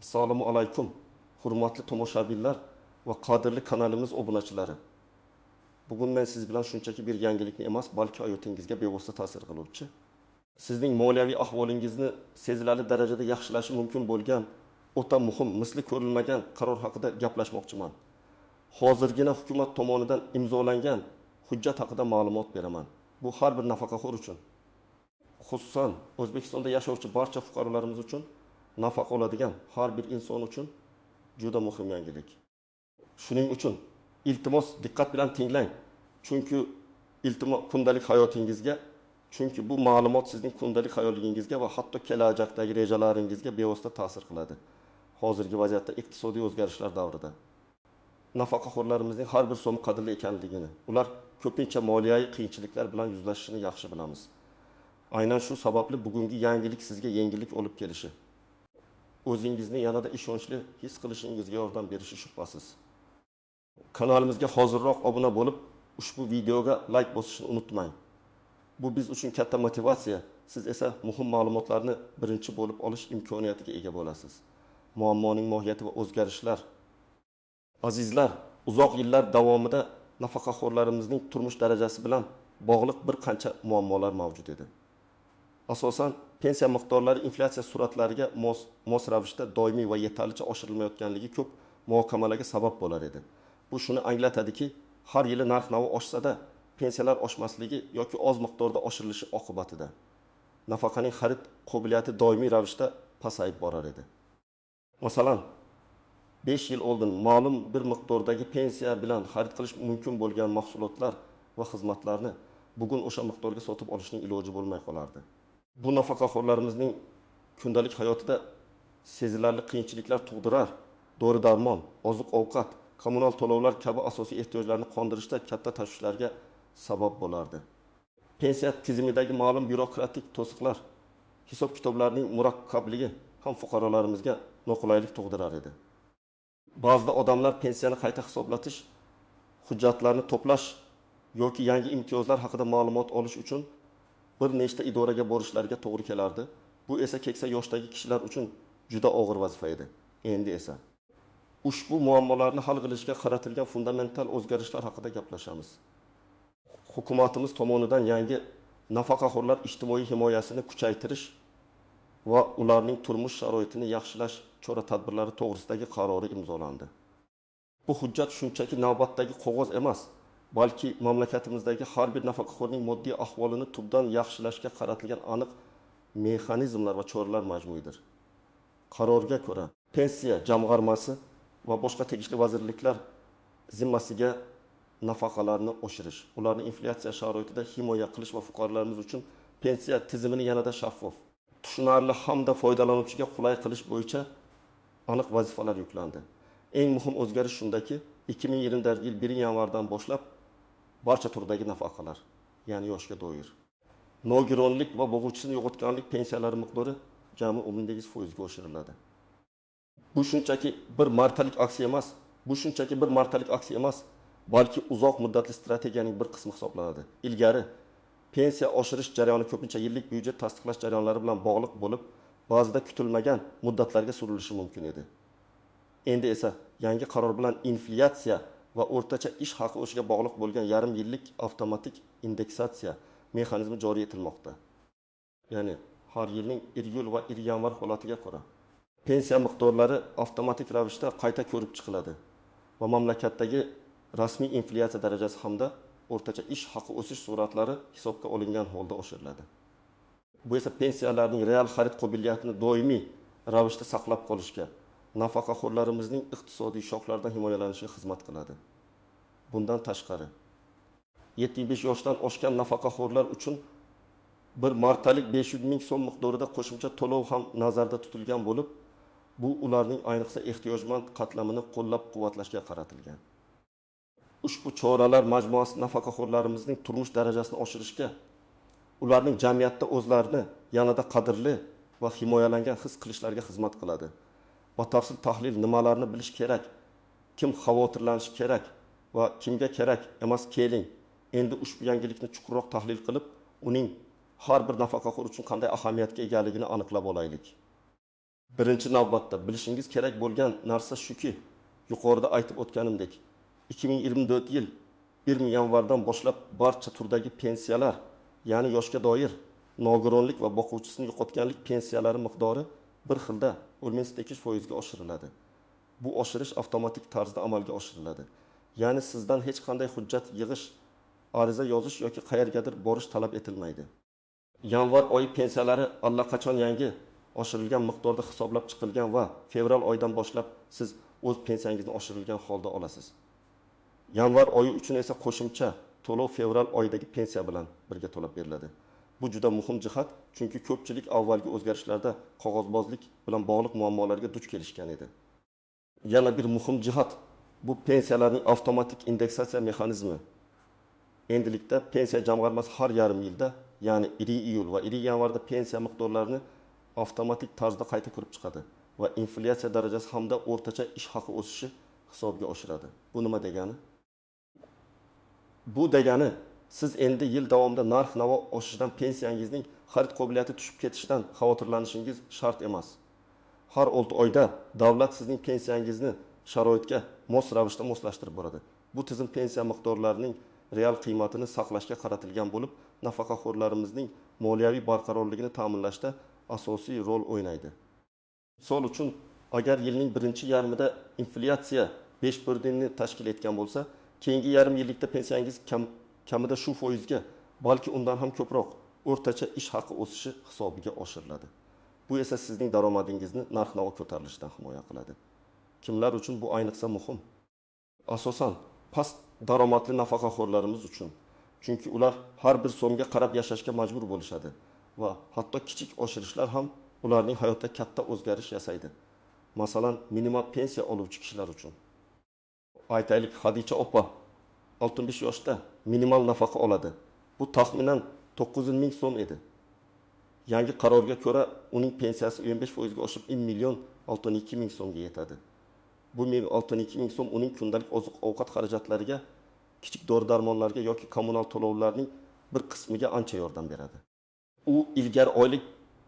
Assalomu alaykum, hurmatli tomoshabinlar va qadrli kanalimiz obunachilari. Bugun men siz bilan shunchaki bir yangilikni emas, balki hayotingizga bevosita ta'sir qiluvchi, sizning moliyaviy ahvolingizni sezilarli darajada yaxshilashi mumkin bo'lgan o'ta muhim, misli ko'rilmagan qaror haqida gaplashmoqchiman. Hozirgina hukumat tomonidan imzolangan hujjat haqida ma'lumot beraman. Bu har bir nafaqaxo'r uchun, xususan O'zbekistonda yashovchi barcha fuqarolarimiz uchun, nafaqa oladigan har bir inson uchun juda muhim yangilik. Shuning uchun iltimos diqqat bilan tinglang. Chunki iltimos kundalik hayotingizga, chunki bu ma'lumot sizning kundalik hayotingizga va hatto kelajakdagi rejalaringizga bevosita ta'sir qiladi. Hozirgi vaziyatda iqtisodiy o'zgarishlar davrida nafaqaxo'rlarimizning har bir so'mi qadrli ekanligini, ular ko'pincha moliyaviy qiyinchiliklar bilan yuzlashishini yaxshi bilamiz. Aynan shu sababli bugungi yangilik sizga yengillik olib kelishi, o'zingizni yanada ishonchli his qilishingizga yordam berishi shubhasiz. Kanalimizga hozirroq obuna bo'lib, ushbu videoga like bosishni unutmang. Bu biz uchun katta motivatsiya. Siz esa muhim ma'lumotlarni birinchi bo'lib olish imkoniyatiga ega bo'lasiz. Muammoning mohiyati va o'zgarishlar. Azizlar, uzoq yillar davomida nafaqaxo'rlarimizning turmush darajasi bilan bog'liq bir qancha muammolar mavjud edi. Asosan pensiya miqdorlari inflyatsiya sur'atlariga mos ravishda doimiy va yetarlicha oshirilmayotganligi ko'p muhokamalarga sabab bo'lar edi. Bu shuni anglatadiki, har yili narx-navo oshsa-da, pensiyalar oshmasligi yoki oz miqdorda oshirilishi oqibatida nafaqaning xarid qobiliyati doimiy ravishda pasayib borar edi. Masalan, 5 yil oldin ma'lum bir miqdordagi pensiya bilan xarid qilish mumkin bo'lgan mahsulotlar va xizmatlarni bugun o'sha miqdorga sotib olishning iloji bo'lmay qolardi. Bu nafaqaxo'rlarimizning kundalik hayotida sezilarli qiyinchiliklar tug'dirar, dori-darmon, oziq-ovqat, kommunal to'lovlar kabi asosiy ehtiyojlarni qondirishda katta tashvishlarga sabab bo'lardi. Pensiya tizimidagi ma'lum byurokratik to'siqlar, hisob-kitoblarning murakkabligi ham fuqarolarimizga noqulaylik tug'dirar edi. Ba'zida odamlar pensiyani qayta hisoblatish, hujjatlarni to'plash yoki yangi imtiyozlar haqida ma'lumot olish uchun bir nechta idoraga borishlariga to'g'ri kelardi. Bu esa keksa yoshdagi kishilar uchun juda og'ir vazifa edi. Endi esa ushbu muammolarni hal qilishga qaratilgan fundamental o'zgarishlar haqida gaplashamiz. Hukumatimiz tomonidan yangi nafaqaxo'rlar ijtimoiy himoyasini kuchaytirish va ularning turmush sharoitini yaxshilash chora-tadbirlari to'g'risidagi qarori imzolandi. Bu hujjat shunchaki navbatdagi qog'oz emas, balki mamlakatimizdagi har bir nafaqaxo'rning moddiy ahvolini tubdan yaxshilashga qaratilgan aniq mexanizmlar va choralar majmuidir. Qarorga ko'ra, pensiya jamg'armasi va boshqa tegishli vazirliklar zimmasiga nafaqalarni oshirish, ularni inflyatsiya sharoitida himoya qilish va fuqarolarimiz uchun pensiya tizimini yanada shaffof, tushunarli hamda foydalanuvchiga qulay qilish bo'yicha aniq vazifalar yuklandi. Eng muhim o'zgarish shundaki, 2024-yil 1-yanvardan boshlab barcha turdagi nafaqalar, ya'ni yoshga doir, nogironlik va bo'g'uvchisini yo'qotganlik pensiyalari miqdori jami 18% ga oshiriladi. Bu shunchaki bir martalik aksiya emas, bu shunchaki bir martalik aksiya emas, balki uzoq muddatli strategiyaning bir qismi hisoblanadi. Ilgari pensiya oshirish jarayoni ko'pincha yillik byudjet tasdiqlash jarayonlari bilan bog'liq bo'lib, ba'zida kutilmagan muddatlarga surilishi mumkin edi. Endi esa yangi qaror bilan inflyatsiya va o'rtacha ish haqi o'sishiga bog'liq bo'lgan yarim yillik avtomatik indeksatsiya mexanizmi joriy etilmoqda. Ya'ni har yilning iyul va yanvar holatiga ko'ra pensiya miqdorlari avtomatik ravishda qayta ko'rib chiqiladi va mamlakatdagi rasmiy inflyatsiya darajasi hamda o'rtacha ish haqi o'sish sur'atlari hisobga olingan holda oshiriladi. Bu esa pensiyalarning real xarid qobiliyatini doimiy ravishda saqlab qolishga, nafaqaxo'rlarimizning iqtisodiy shoklardan himoyalanishiga xizmat qiladi. Bundan tashqari, 75 yoshdan oshgan nafaqaxo'rlar uchun bir martalik 500 ming so'm miqdorida qo'shimcha to'lov ham nazarda tutilgan bo'lib, bu ularning ayniqsa ehtiyojmand qatlamini qo'llab-quvvatlashga qaratilgan. Ushbu choralar majmuasi nafaqaxo'rlarimizning turmush darajasini oshirishga, ularning jamiyatda o'zlarini yanada qadrli va himoyalangan his qilishlariga xizmat qiladi. Batafsil tahlil nimalarni bilish kerak, kim xavotirlanishi kerak va kimga kerak emas, keling. Endi ushbu yangilikni chuqurroq tahlil qilib, uning har bir nafaqaxo'r uchun qanday ahamiyatga egaligini aniqlab olaylik. Birinchi navbatda bilishingiz kerak bo'lgan narsa shuki, yuqorida aytib o'tganimdek, 2024 yil 1 yanvardan boshlab barcha turdagi pensiyalar, ya'ni yoshga doir, nogironlik va boquvchisini yo'qotganlik pensiyalari miqdori bir xilda 18% ga oshiriladi. Bu oshirish avtomatik tarzda amalga oshiriladi. Ya'ni sizdan hech qanday hujjat yig'ish, ariza yozish yoki qayergadir borish talab etilmaydi. Yanvar oyi pensiyalari allaqachon yangi oshirilgan miqdorda hisoblab chiqilgan va fevral oyidan boshlab siz o'z pensiyangizni oshirilgan holda olasiz. Yanvar oyi uchun esa qo'shimcha to'lov fevral oyidagi pensiya bilan birga to'lab beriladi. Bu juda muhim jihat, chunki ko'pchilik avvalgi o'zgarishlarda qog'ozbozlik bilan bog'liq muammolarga duch kelishgan edi. Yana bir muhim jihat bu pensiyalarning avtomatik indeksatsiya mexanizmi. Endilikda pensiya jamg'armasi har yarim yilda, ya'ni 1 iyul va 1 yanvarda pensiya miqdorlarini avtomatik tarzda qayta ko'rib chiqadi va inflyatsiya darajasi hamda o'rtacha ish haqi o'sishi hisobga oshiradi. Bu nima degani? Bu degani siz endi yil davomida narx-navo oshishidan pensiyangizning xarid qobiliyati tushib ketishidan xavotirlanishingiz shart emas. Har 6 oyda davlat sizning pensiyangizni sharoitga mos ravishda moslashtirib boradi. Bu tizim pensiya miqdorlarining real qiymatini saqlashga qaratilgan bo'lib, nafaqaxo'rlarimizning moliyaviy barqarorligini ta'minlashda asosiy rol o'ynaydi. Misol uchun, agar yilning birinchi yarmida inflyatsiya 5% ni tashkil etgan bo'lsa, keyingi yarim yillikda pensiyangiz kamida shu foizga, balki undan ham ko'proq o'rtacha ish haqi o'sishi hisobiga oshiriladi. Bu esa sizning daromadingizni narx-navo ko'tarilishidan himoya qiladi. Kimlar uchun bu ayniqsa muhim? Asosan past daromadli nafaqaxo'rlarimiz uchun. Chunki ular har bir so'mga qarab yashashga majbur bo'lishadi va hatto kichik oshirishlar ham ularning hayotida katta o'zgarish yasaydi. Masalan, minimal pensiya oluvchi kishilar uchun. Aytaylik, Hadicha opa 65 yoshda minimal nafaqa oladi. Bu taxminan 900 ming so'm edi. Yangi qarorga ko'ra uning pensiyasi 15% ga oshib 1 million 62 ming so'mga yetadi. Bu 62 ming so'm uning kundalik oziq-ovqat xarajatlariga, kichik dori-darmonlarga yoki kommunal to'lovlarning bir qismiga ancha yordam beradi. U ilgari oylik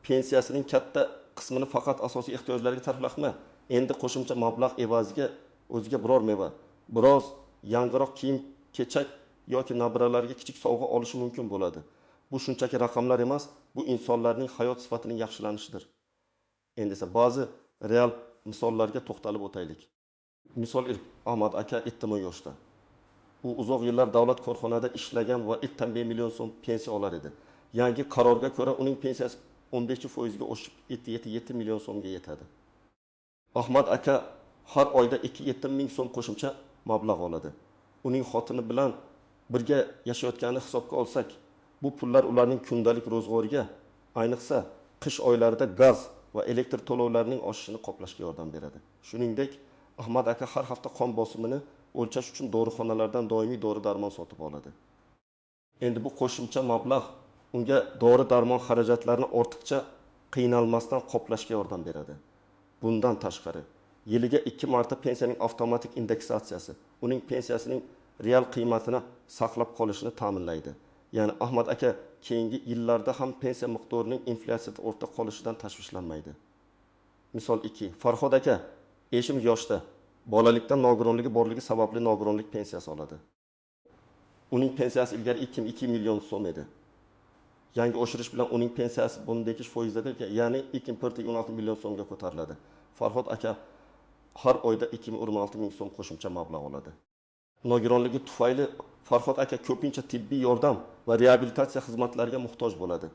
pensiyasining katta qismini faqat asosiy ehtiyojlarga sarflashma, endi qo'shimcha mablag' evaziga o'ziga biror meva, biroz yangiroq kiyim-kechak yoki nabiralarga kichik sovg'a olishi mumkin bo'ladi. Bu shunchaki raqamlar emas, bu insonlarning hayot sifatining yaxshilanishidir. Endi esa ba'zi real misollarga to'xtalib o'taylik. Misol, Ahmad aka 70 yoshda. U uzoq yillar davlat korxonada ishlagan va 1,5 million so'm pensiya olar edi. Yangi qarorga ko'ra uning pensiyasi 15% ga oshib 7,7 million so'mga yetadi. Ahmad aka har oyda 2,7 ming so'm qo'shimcha mablag' oladi. Uning xotini bilan birga yashayotganini hisobga olsak, bu pullar ularning kundalik ro'zg'origa, ayniqsa qish oylarida gaz va elektr to'lovlarining oshishini qoplashga yordam beradi. Shuningdek, Ahmad aka har hafta qon bosimini o'lchash uchun dorixonalardan doimiy dori-darmon sotib oladi. Endi bu qo'shimcha mablag' unga dori-darmon xarajatlarini ortiqcha qiynalmasdan qoplashga yordam beradi. Bundan tashqari, yiliga 2 marta pensiyaning avtomatik indeksatsiyasi uning pensiyasining real qiymatini saqlab qolishini ta'minlaydi. Ya'ni Ahmad aka keyingi yillarda ham pensiya miqdorining inflyatsiyada o'rta qolishidan tashvishlanmaydi. Misol 2. Farhod aka 5 yoshda bolalikdan nogironligi borligi sababli nogironlik pensiyasi oladi. Uning pensiyasi ilgari 2,2 million so'm edi. Yangi oshirish bilan uning pensiyasi 12%da, ya'ni 2,16 million so'mga ko'tariladi. Farhod aka har oyda 2,26 ming so'm qo'shimcha mablag' oladi. Nogironligi tufayli Farhod aka ko'pincha tibbiy yordam va reabilitatsiya xizmatlariga muhtoj bo'ladi.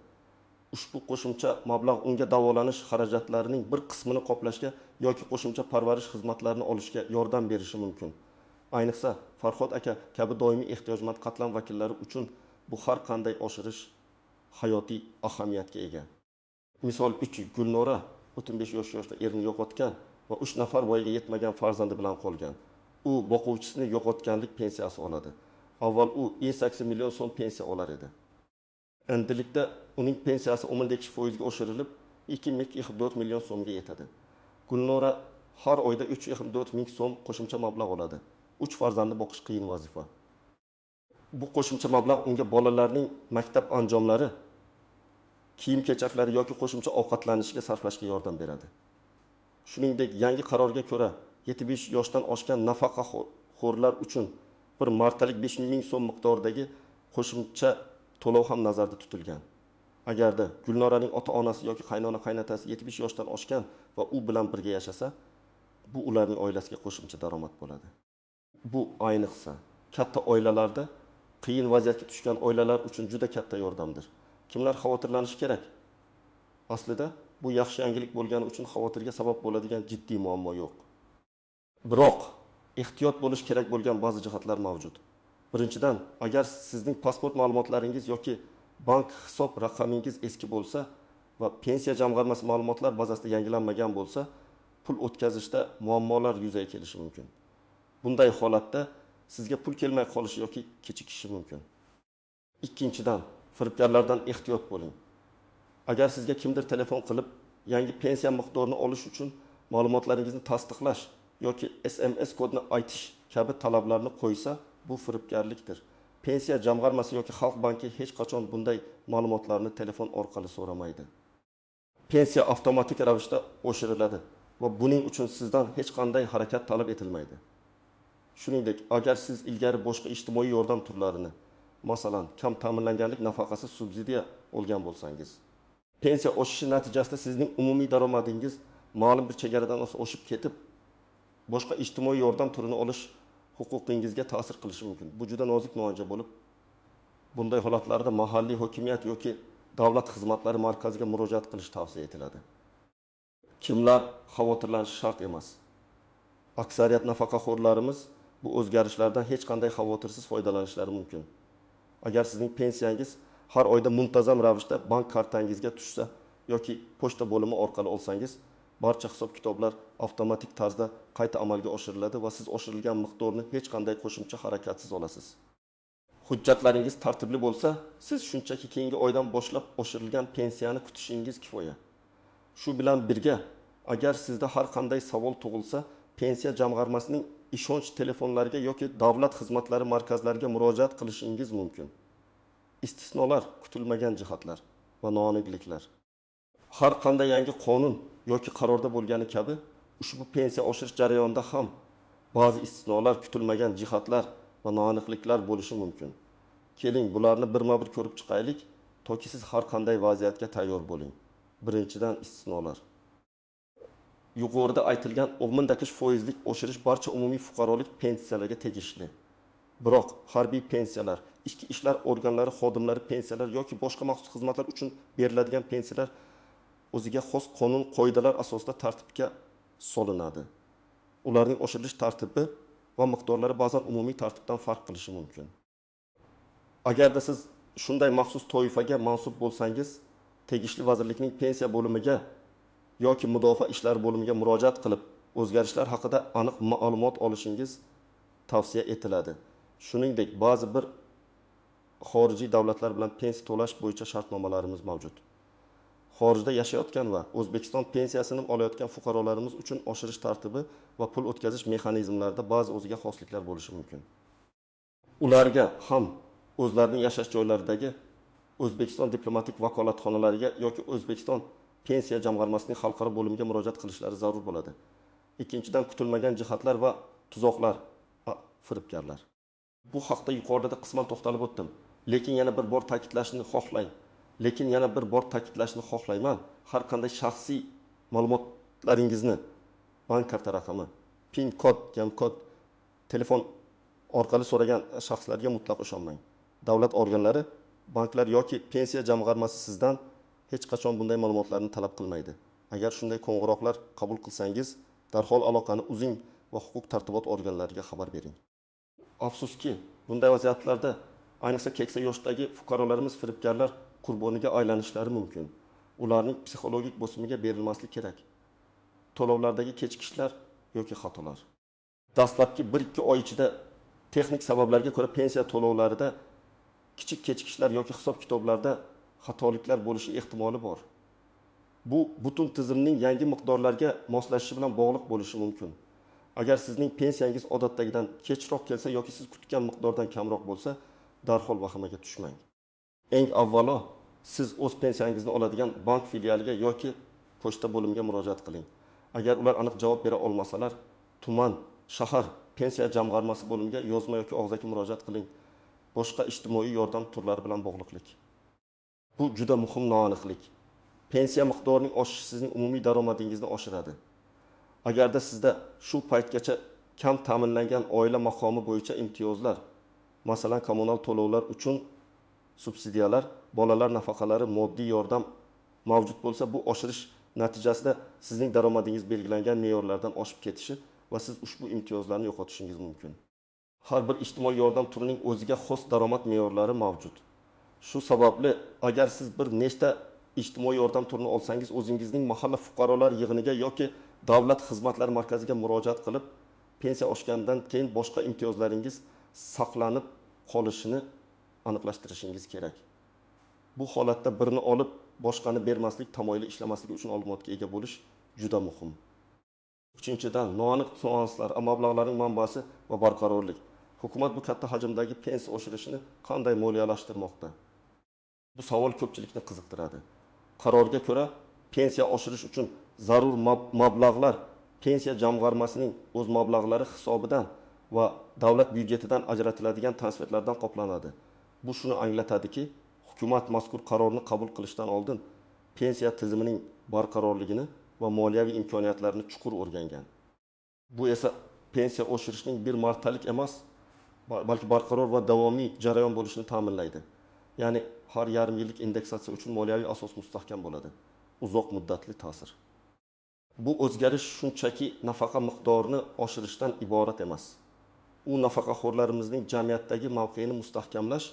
Ushbu qo'shimcha mablag' unga davolanish xarajatlarining bir qismini qoplashga yoki qo'shimcha parvarish xizmatlarini olishga yordam berishi mumkin. Ayniqsa, Farhod aka kabi doimiy ehtiyojmand qatlam vakillari uchun bu har qanday oshirish hayotiy ahamiyatga ega. Misol 3. Gulnora 35 yoshda erini yo'qotgan va 3 nafar voyaga yetmagan farzandi bilan qolgan. U boquvchisini yo'qotganlik pensiyasi oladi. Avval u 8 million so'm pensiya olar edi. Endilikda uning pensiyasi 12% ga oshirilib 2,4 million so'mga yetadi. Gulnora har oyda 3,4 ming so'm qo'shimcha mablag' oladi. 3 farzandni boqish qiyin vazifa. Bu qo'shimcha mablag' unga bolalarning maktab anjomlari, kiyim-kechaklari yoki qo'shimcha ovqatlanishiga sarflashga yordam beradi. Shuningdek, yangi qarorga ko'ra 75 yoshdan oshgan nafaqaxo'rlar uchun bir martalik 5000 so'm miqdoridagi qo'shimcha to'lov ham nazarda tutilgan. Agarda Gulnoraning ota-onasi yoki qaynona-qaynotasi 75 yoshdan oshgan va u bilan birga yashasa, bu ularning oilasiga qo'shimcha daromad bo'ladi. Bu ayniqsa katta oilalarda qiyin vaziyatga tushgan oilalar uchun juda katta yordamdir. Kimlar xavotirlanishi kerak? Aslida bu yaxshi yangilik bo'lgani uchun xavotirga sabab bo'ladigan jiddiy muammo yo'q. Biroq ehtiyot bo'lish kerak bo'lgan ba'zi jihatlar mavjud. Birinchidan, agar sizning pasport ma'lumotlaringiz yoki bank hisob raqamingiz eski bo'lsa va pensiya jamg'armasi ma'lumotlar bazasida yangilanmagan bo'lsa, pul o'tkazishda muammolar yuzaga kelishi mumkin. Bunday holatda sizga pul kelmay qolishi yoki kechikishi mumkin. Ikkinchidan, firibgarlardan ehtiyot bo'ling. Agar sizga kimdir telefon qilib, yangi pensiya miqdorini olish uchun ma'lumotlaringizni tasdiqlash yoki SMS kodini aytish kabi talablarni qo'ysa, bu firibgarlikdir. Pensiya jamg'armasi yoki Xalq banki hech qachon bunday ma'lumotlarni telefon orqali so'ramaydi. Pensiya avtomatik ravishda oshiriladi va buning uchun sizdan hech qanday harakat talab etilmaydi. Shuningdek, agar siz ilgari boshqa ijtimoiy yordam turlarini, masalan, kam ta'minlanganlik nafaqasi subsidiya olgan bo'lsangiz, pensiya oshishi natijasida sizning umumiy daromadingiz ma'lum bir chegaradan oshib ketib, boshqa ijtimoiy yordam turini olish huquqingizga ta'sir qilishi mumkin. Bu juda nozik muammo bo'lib, bunday holatlarda mahalliy hokimiyat yoki davlat xizmatlari markaziga murojaat qilish tavsiya etiladi. Kimlar xavotirlanishi shart emas? Aksariyat nafaqaxo'rlarimiz bu o'zgarishlardan hech qanday xavotirsiz foydalanishlari mumkin. Agar sizning pensiyangiz har oyda muntazam ravishda bank kartangizga tushsa yoki pochta bo'limi orqali olsangiz, barcha hisob-kitoblar avtomatik tarzda qayta amalga oshiriladi va siz oshirilgan miqdorni hech qanday qo'shimcha harakatsiz olasiz. Hujjatlaringiz tartibli bo'lsa, siz shunchaki keyingi oydan boshlab oshirilgan pensiyani kutishingiz kifoya. Shu bilan birga, agar sizda har qanday savol tug'ilsa, pensiya jamg'armasining ishonch telefonlariga yoki davlat xizmatlari markazlariga murojaat qilishingiz mumkin. Istisnolar, kutilmagan jihatlar va noaniqliklar. Har qanday yangi qonun yoki qarorda bo'lgani kabi, ushbu pensiya oshirish jarayonida ham ba'zi istisnolar, kutilmagan jihatlar va noaniqliklar bo'lishi mumkin. Keling, bularni birma-bir ko'rib chiqaylik, toki siz har qanday vaziyatga tayyor bo'ling. Birinchidan, istisnolar. Yuqorida aytilgan 10,5%lik oshirish barcha umumiy fuqarolik pensiyalarga tegishli. Biroq harbiy pensiyalar, ichki ishlar organlari xodimlari pensiyalar yoki boshqa maxsus xizmatlar uchun beriladigan pensiyalar o'ziga xos qonun qoidalar asosida tartibga solinadi. Ularning oshirilish tartibi va miqdorlari ba'zan umumiy tartibdan farq qilishi mumkin. Agarda siz shunday maxsus toifaga mansub bo'lsangiz, tegishli vazirlikning pensiya bo'limiga yoki mudofaa ishlari bo'limiga murojaat qilib, o'zgarishlar haqida aniq ma'lumot olishingiz tavsiya etiladi. Shuningdek, ba'zi bir xorijiy davlatlar bilan pensiya to'lash bo'yicha shartnomalarimiz mavjud. Xorijda yashayotgan va O'zbekiston pensiyasini olayotgan fuqarolarimiz uchun oshirish tartibi va pul o'tkazish mexanizmlarida ba'zi o'ziga xosliklar bo'lishi mumkin. Ularga ham o'zlarining yashash joylaridagi O'zbekiston diplomatik vakolatxonalariga yoki O'zbekiston pensiya jamg'armasining xalqaro bo'limiga murojaat qilishlari zarur bo'ladi. Ikkinchidan, kutilmagan jihatlar va tuzoqlar, firibgarlar. Bu haqda yuqorida qisman to'xtalib o'tdim, lekin yana bir bor ta'kidlashni xohlayman. Har qanday shaxsiy ma'lumotlaringizni, bank karta raqami, PIN kod, gam kod, telefon orqali so'ragan shaxslarga mutlaq ishonmang. Davlat organlari, banklar yoki pensiya jamg'armasi sizdan hech qachon bunday ma'lumotlarni talab qilmaydi. Agar shunday qo'ng'iroqlar qabul qilsangiz, darhol aloqani uzing va huquq tartibot organlariga xabar bering. Afsuski, bunday vaziyatlarda ayniqsa keksa yoshdagi fuqarolarimiz firibgarlar qurboniga aylanishlari mumkin. Ularning psixologik bosimiga berilmaslik kerak. To'lovlardagi kechikishlar yoki xatolar. Dastlabki 1-2 oy ichida texnik sabablarga ko'ra pensiya to'lovlarida kichik kechikishlar yoki hisob-kitoblarda xatoliklar bo'lishi ehtimoli bor. Bu butun tizimning yangi miqdorlarga moslashishi bilan bog'liq bo'lishi mumkin. Agar sizning pensiyangiz odatdagidan kechroq kelsa yoki siz kutgan miqdordan kamroq bo'lsa, darhol vahimaga tushmang. Eng avvalo siz o'z pensiyangizni oladigan bank filialiga yoki pochta bo'limiga murojaat qiling. Agar ular aniq javob bera olmasalar, tuman, shahar pensiya jamg'armasi bo'limiga yozma yoki og'zaki murojaat qiling. Boshqa ijtimoiy yordam turlari bilan bog'liqlik. Bu juda muhim noaniqlik. Pensiya miqdorining oshishi sizning umumiy daromadingizni oshiradi. Agarda sizda shu paytgacha kam ta'minlangan oila maqomi bo'yicha imtiyozlar, masalan, kommunal to'lovlar uchun subsidiyalar, bolalar nafaqalari, moddiy yordam, mavjud bo'lsa, bu oshirish natijasida sizning daromadingiz belgilangan me'yorlardan oshib ketishi va siz ushbu imtiyozlarni yo'qotishingiz mumkin. Har bir ijtimoiy yordam turining o'ziga xos daromad me'yorlari mavjud. Shu sababli agar siz bir nechta ijtimoiy yordam turini olsangiz, o'zingizning mahalla fuqarolar yig'iniga yoki davlat xizmatlari markaziga murojaat qilib, pensiya oshgandan keyin boshqa imtiyozlaringiz saqlanib qolishini aniqlashtirishingiz kerak. Bu holatda birini olib, boshqani bermaslik tamoyili ishlamasligi uchun ma'lumotga ega bo'lish juda muhim. Uchinchidan, noaniq nüanslar, mablag'larning manbasi va barqarorlik. Hukumat bu katta hajmdagi pensiya oshirishini qanday moliyalashtirmoqda? Bu savol ko'pchilikni qiziqtiradi. Qarorga ko'ra, pensiya oshirish uchun zarur mablag'lar pensiya jamg'armasining o'z mablag'lari hisobidan va davlat byudjetidan ajratiladigan transferlardan qoplanadi. Bu shuni anglatadiki, hukumat mazkur qarorni qabul qilishdan oldin pensiya tizimining barqarorligini va moliyaviy imkoniyatlarini chuqur o'rgangan. Bu esa pensiya oshirishning bir martalik emas, balki barqaror va davomiy jarayon bo'lishini ta'minlaydi. Ya'ni har yarim yillik indeksatsiya uchun moliyaviy asos mustahkam bo'ladi. Uzoq muddatli ta'sir. Bu o'zgarish shunchaki nafaqa miqdorini oshirishdan iborat emas. U nafaqaxo'rlarimizning jamiyatdagi mavqeini mustahkamlash,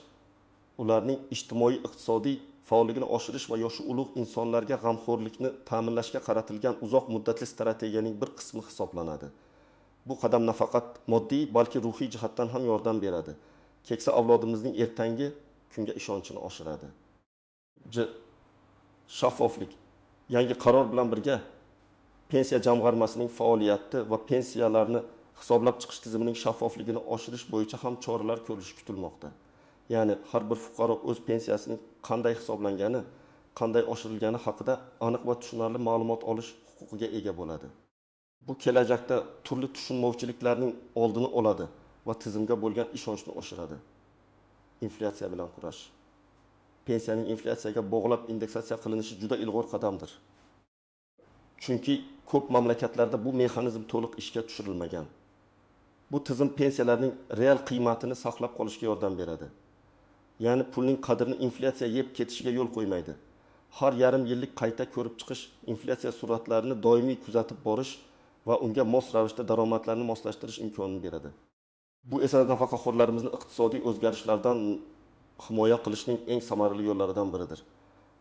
ularning ijtimoiy iqtisodiy faolligini oshirish va yoshi ulug' insonlarga g'amxo'rlikni ta'minlashga qaratilgan uzoq muddatli strategiyaning bir qismi hisoblanadi. Bu qadam nafaqat moddiy, balki ruhiy jihatdan ham yordam beradi. Keksa avlodimizning ertangi kunga ishonchini oshiradi. Shaffoflik. Yangi qaror bilan birga pensiya jamg'armasining faoliyati va pensiyalarni hisoblab chiqish tizimining shaffofligini oshirish bo'yicha ham choralar ko'rilishi kutilmoqda. Ya'ni har bir fuqaro o'z pensiyasining qanday hisoblangani, qanday oshirilgani haqida aniq va tushunarli ma'lumot olish huquqiga ega bo'ladi. Bu kelajakda turli tushunmovchiliklarning oldini oladi va tizimga bo'lgan ishonchni oshiradi. Inflyatsiya bilan kurash. Pensiyaning inflyatsiyaga bog'lab indeksatsiya qilinishi juda ilg'or qadamdir. Chunki ko'p mamlakatlarda bu mexanizm to'liq ishga tushirilmagan. Bu tizim pensiyalarning real qiymatini saqlab qolishga yordam beradi. Ya'ni pulning qadrini inflyatsiya yeb ketishiga yo'l qo'ymaydi. Har yarim yillik qayta ko'rib chiqish, inflyatsiya sur'atlarini doimiy kuzatib borish va unga mos ravishda daromadlarni moslashtirish imkonini beradi. Bu esa nafaqaxo'rlarimizni iqtisodiy o'zgarishlardan himoya qilishning eng samarali yo'llaridan biridir.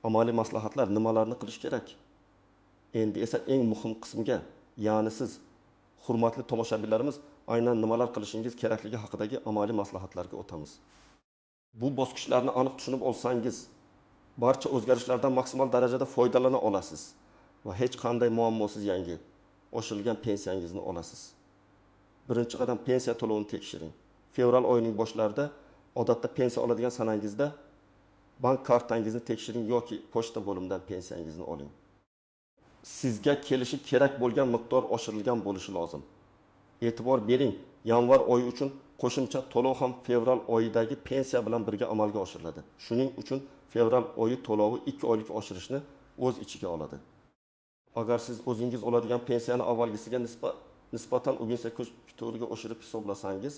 Amaliy maslahatlar: nimalarni qilish kerak? Endi esa eng muhim qismga, ya'ni siz hurmatli tomoshabinlarimiz aynan nimalar qilishingiz kerakligi haqidagi amaliy maslahatlarga o'tamiz. Bu bosqichlarni aniq tushunib olsangiz, barcha o'zgarishlardan maksimal darajada foydalana olasiz va hech qanday muammosiz yangi oshirilgan pensiyangizni olasiz. Birinchi qadam: pensiya to'lovini tekshiring. Fevral oyining boshlarida odatda pensiya oladigan sanangizda bank kartangizni tekshiring yoki pochta bo'limidan pensiyangizni oling. Sizga kelishi kerak bo'lgan miqdor oshirilgan bo'lishi lozim. E'tibor bering, yanvar oyi uchun qo'shimcha to'lov ham fevral oyidagi pensiya bilan birga amalga oshiriladi. Shuning uchun fevral oyi to'lovi 2 oylik oshirishni o'z ichiga oladi. Agar siz o'zingiz oladigan pensiyani avvalgisiga nisbatan 18,4 ga oshirib hisoblasangiz,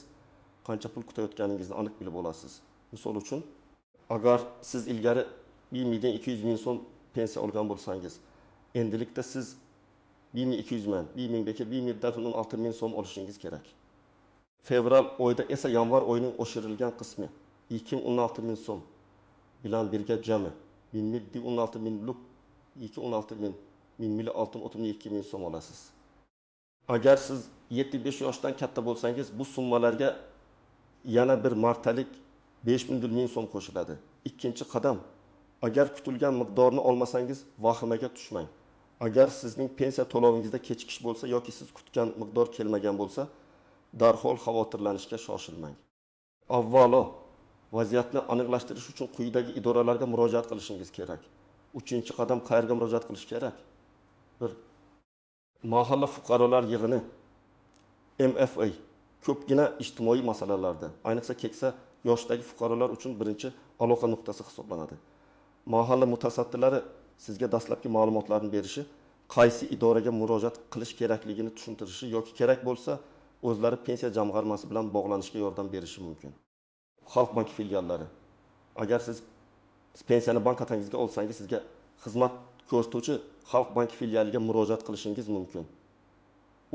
qancha pul kutayotganingizni aniq bilib olasiz. Misol uchun, agar siz ilgari 1 200 ming so'm pensiya olgan bo'lsangiz, endilikda siz 1200 ming, 1000 1 ming so'm olishingiz kerak. Fevral oyida esa yanvar oyining oshirilgan qismi 216 ming so'm bilan birga jami 1016 minglik 216 ming 1006 ming so'm olasiz. Agar siz 75 yoshdan katta bo'lsangiz, bu summalarga yana bir martalik 5 ming so'm qo'shiladi. Ikkinchi qadam: agar kutilgan miqdorni olmasangiz, vahimaga tushmang. Agar sizning pensiya to'lovingizda kechikish bo'lsa yoki siz kutgan miqdor kelmagan bo'lsa, darhol xavotirlanishga shoshilmang. Avvalo vaziyatni aniqlashtirish uchun quyidagi idoralarga murojaat qilishingiz kerak. Uchinchi qadam: qayerga murojaat qilish kerak? 1. Mahalla fuqarolar yig'ini MFY ko'pgina ijtimoiy masalalarda, ayniqsa keksa yoshdagi fuqarolar uchun birinchi aloqa nuqtasi hisoblanadi. Mahalla mutasaddilari sizga dastlabki ma'lumotlarni berishi, qaysi idoraga murojaat qilish kerakligini tushuntirishi yoki kerak bo'lsa, o'zlari pensiya jamg'armasi bilan bog'lanishga yordam berishi mumkin. Xalq banki filiallari. Agar siz pensiyani bank kartangizga olsangiz, sizga xizmat ko'rsatuvchi Xalq banki filialiga murojaat qilishingiz mumkin.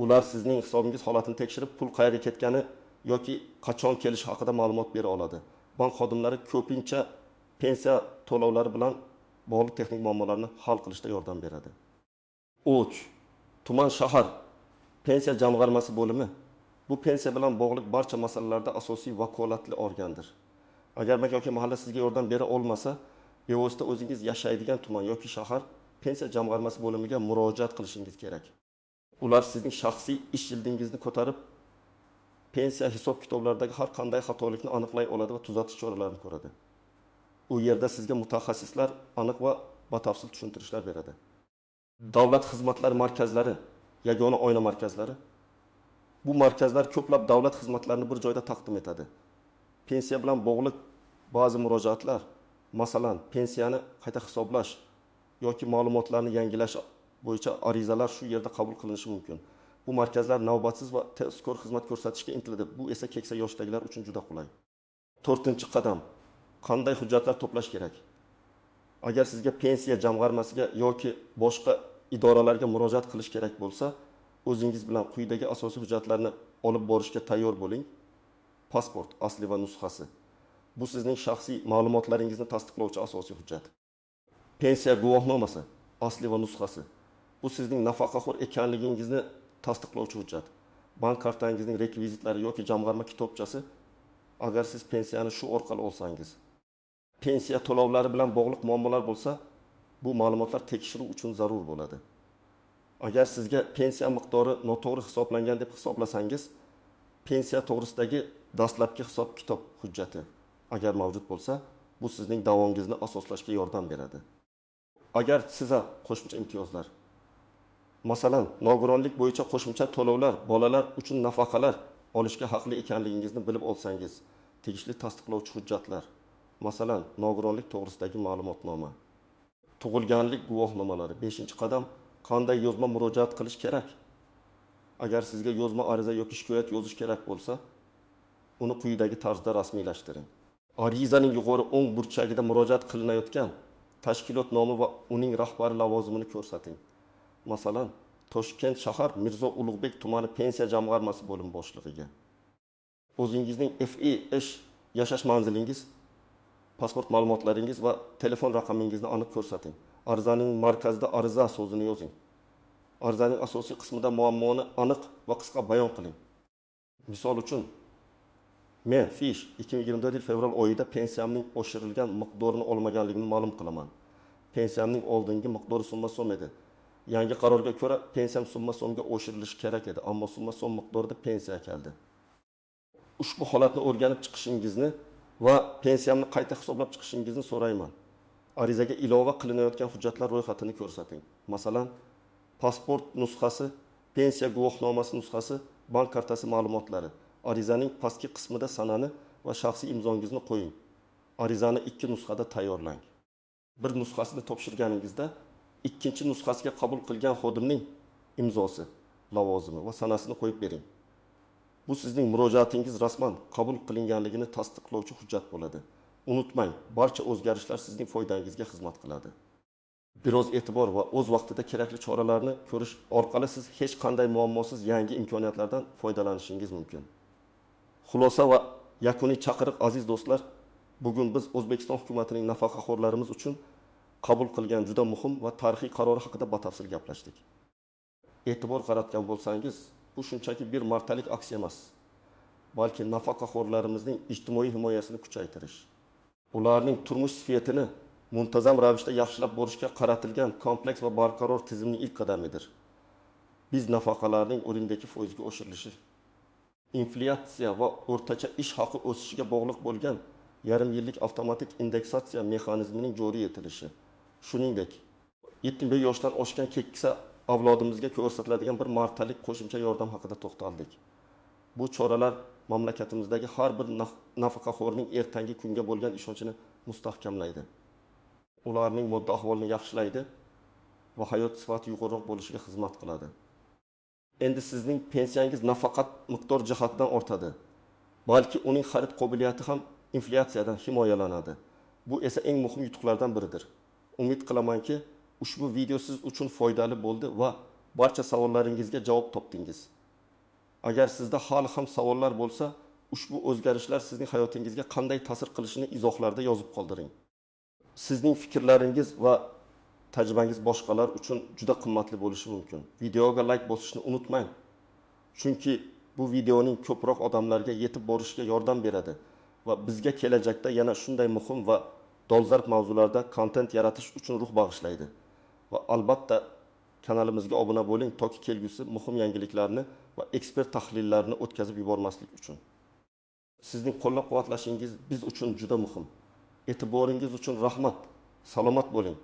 Ular sizning hisobingiz holatini tekshirib, pul qayerga ketgani yoki qachon kelishi haqida ma'lumot bera oladi. Bank xodimlari ko'pincha pensiya to'lovlari bilan bog'liq texnik muammolarni hal qilishda yordam beradi. 3. Tuman shahar pensiya jamg'armasi bo'limi bu pensiya bilan bog'liq barcha masalalarda asosiy vakolatli organdir. Agar bank yoki mahalla sizga yordam bera olmasa, bevosita o'zingiz yashaydigan tuman yoki shahar pensiya jamg'armasi bo'limiga murojaat qilishingiz kerak. Ular sizning shaxsiy ish jildingizni ko'tarib, pensiya hisob-kitoblaridagi har qanday xatolikni aniqlay oladi va tuzatish choralarini ko'radi. U yerda sizga mutaxassislar aniq va batafsil tushuntirishlar beradi. Davlat xizmatlari markazlari, yagona oyna markazlari. Bu markazlar ko'plab davlat xizmatlarini bir joyda taqdim etadi. Pensiya bilan bog'liq ba'zi murojaatlar, masalan, pensiyani qayta hisoblash yoki ma'lumotlarni yangilash bo'yicha arizalar shu yerda qabul qilinishi mumkin. Bu markazlar navbatsiz va tezkor xizmat ko'rsatishga intiladi. Bu esa keksa yoshdagilar uchun juda qulay. 4-qadam. Qanday hujjatlar to'plash kerak? Agar sizga pensiya jamg'armasiga yoki boshqa idoralarga murojaat qilish kerak bo'lsa, o'zingiz bilan quyidagi asosiy hujjatlarni olib borishga tayyor bo'ling. Pasport asli va nusxasi. Bu sizning shaxsiy ma'lumotlaringizni tasdiqlovchi asosiy hujjat. Pensiya guvohnomasi asli va nusxasi. Bu sizning nafaqaxo'r ekanligingizni tasdiqlovchi hujjat. Bank kartangizning rekvizitlari yoki jamg'arma kitobchasi, agar siz pensiyani shu orqali olsangiz. Pensiya to'lovlari bilan bog'liq muammolar bo'lsa, bu ma'lumotlar tekshiruv uchun zarur bo'ladi. Agar sizga pensiya miqdori noto'g'ri hisoblangan deb hisoblasangiz, pensiya to'g'risidagi dastlabki hisob-kitob hujjati agar mavjud bo'lsa, bu sizning da'vongizni asoslashga yordam beradi. Agar sizga qo'shimcha imtiyozlar, masalan, nogironlik bo'yicha qo'shimcha to'lovlar, bolalar uchun nafaqalar olishga haqli ekanligingizni bilib olsangiz, tegishli tasdiqlovchi hujjatlar, masalan, nogironlik to'g'risidagi ma'lumotnoma, tug'ilganlik guvohnomalari. 5-qadam. Qanday yozma murojaat qilish kerak? Agar sizga yozma ariza yoki shikoyat yozish kerak bo'lsa, uni quyidagi tarzda rasmiylashtiring. Arizaning yuqori o'ng burchagida murojaat qilinayotgan tashkilot nomi va uning rahbari lavozimini ko'rsating. Masalan, Toshkent shahar Mirzo Ulug'bek tumani pensiya jamg'armasi bo'lim boshlig'iga. O'zingizning FIH yashash manzilingiz, pasport ma'lumotlaringiz va telefon raqamingizni aniq ko'rsating. Arizaning markazida ariza so'zini yozing. Arizaning asosiy qismida muammoni aniq va qisqa bayon qiling. Misol uchun, men FISH 2024 yil fevral oyida pensiyamning oshirilgan miqdorini olmaganligimni ma'lum qilaman. Pensiyamning oldingi miqdori summa so'm edi. Yangi qarorga ko'ra pensiyam summa so'mga oshirilishi kerak edi, ammo summa so'm miqdorida pensiya keldi. Ushbu holatni o'rganib chiqishingizni va pensiyamni qayta hisoblab chiqishingizni so'rayman. Arizaga ilova qilinayotgan hujjatlar ro'yxatini ko'rsating. Masalan, pasport nusxasi, pensiya guvohnomasi nusxasi, bank kartasi ma'lumotlari. Arizaning pastki qismida sanani va shaxsiy imzongizni qo'ying. Arizani 2 nusxada tayyorlang. Bir nusxasini topshirganingizda ikkinchi nusxasiga qabul qilgan xodimning imzosi, lavozimi va sanasini qo'yib bering. Bu sizning murojaatingiz rasman qabul qilinganligini tasdiqlovchi hujjat bo'ladi. Unutmang, barcha o'zgarishlar sizning foydangizga xizmat qiladi. Biroz e'tibor va o'z vaqtida kerakli choralarni ko'rish orqali siz hech qanday muammosiz yangi imkoniyatlardan foydalanishingiz mumkin. Xulosa va yakuniy chaqiriq aziz do'stlar, bugun biz O'zbekiston hukumatining nafaqaxo'rlarimiz uchun qabul qilgan juda muhim va tarixiy qarori haqida batafsil gaplashdik. E'tibor qaratgan bo'lsangiz, bu shunchaki bir martalik aksiya emas, balki nafaqaxo'rlarimizning ijtimoiy himoyasini kuchaytirish, ularning turmush sifatini muntazam ravishda yaxshilab borishga qaratilgan kompleks va barqaror tizimning ilk qadamidir. Biz nafaqalarning o'rindagi foizga oshirilishi, inflyatsiya va o'rtacha ish haqi o'sishiga bog'liq bo'lgan yarim yillik avtomatik indeksatsiya mexanizmining joriy etilishi, shuningdek, 75 yoshdan oshgan keksa avlodimizga ko'rsatiladigan bir martalik qo'shimcha yordam haqida to'xtaldik. Bu choralar mamlakatimizdagi har bir nafaqaxo'rning ertangi kunga bo'lgan ishonchini mustahkamlaydi. Ularning moddiy ahvolini yaxshilaydi va hayot sifati yuqoriroq bo'lishiga xizmat qiladi. Endi sizning pensiyangiz nafaqat miqdor jihatidan ortadi, balki uning xarid qobiliyati ham inflyatsiyadan himoyalanadi. Bu esa eng muhim yutuqlardan biridir. Umid qilamanki, ushbu video siz uchun foydali bo'ldi va barcha savollaringizga javob topdingiz. Agar sizda hali ham savollar bo'lsa, ushbu o'zgarishlar sizning hayotingizga qanday ta'sir qilishini izohlarda yozib qoldiring. Sizning fikrlaringiz va tajribangiz boshqalar uchun juda qimmatli bo'lishi mumkin. Videoga like bosishni unutmang. Chunki bu videoning ko'proq odamlarga yetib borishiga yordam beradi va bizga kelajakda yana shunday muhim va dolzarb mavzularda kontent yaratish uchun ruh bag'ishlaydi. Va albatta kanalimizga obuna bo'ling, toki kelgusi muhim yangiliklarni va ekspert tahlillarini o'tkazib yubormaslik uchun. Sizning qo'llab-quvvatlashingiz biz uchun juda muhim. E'tiboringiz uchun rahmat. Salomat bo'ling.